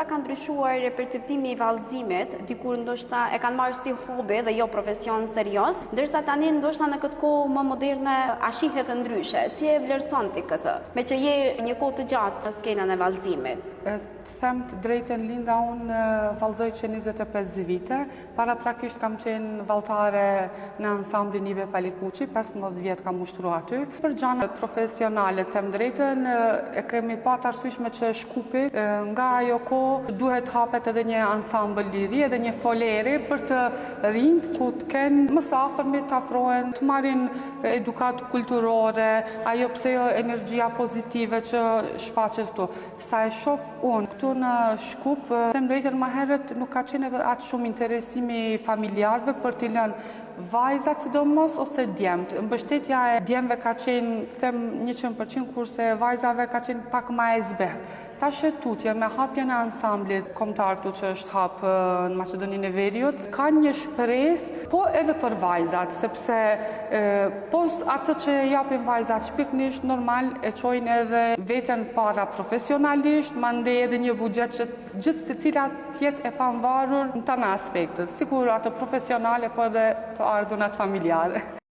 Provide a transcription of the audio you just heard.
sa ka ndryshuar perceptimi i vallëzimit, dikur ndoshta e kanë marrë si hobi dhe jo profesion serioz, ndërsa tani ndoshta në këtë kohë më moderne a shihet ndryshe. Si e vlerëson ti këtë? Meqë je një kohë të gjatë në skenën e vallëzimit. Të them të drejtën Linda, unë vallëzoj që 25 vite. Paraprakisht kam qenë valltare në ansamblin Ibe Palikuqi, 15 vjet kam ushtru aty. Për gjana profesionale, të them drejtën, e kemi pa të arsyeshme që Shkupi nga ajo kohë duhet hapet edhe një ansambël i ri, edhe një fole për të rinjtë ku të kenë më së afërmi të afrohen, të marrin edukatë kulturore, ajo pse jo energjia pozitive që shfaqet këtu. Sa e shof unë këtu në Shkup, them drejtën më herët nuk ka qenë edhe aq shumë interesimi i familjarëve për t'i lënë vajzat sidomos ose djemtë. Mbështetja e djemve ka qenë, them 100%, kurse e vajzave ka qenë pak ma e zbehtë. Tash e tutje, me hapjen e ansamblit kombëtar këtu që është hap në Maqedoninë e Veriut, ka një shpresë, po edhe për vajzat, sepse pos atë që e japin vajzat shpirtnisht, normal e çojnë edhe veten para profesionalisht, mandej edhe një buxhet që gjithsecila të jetë e pavarur në tana aspektet, sikur atë profesionale, po edhe të ardhunat familjare.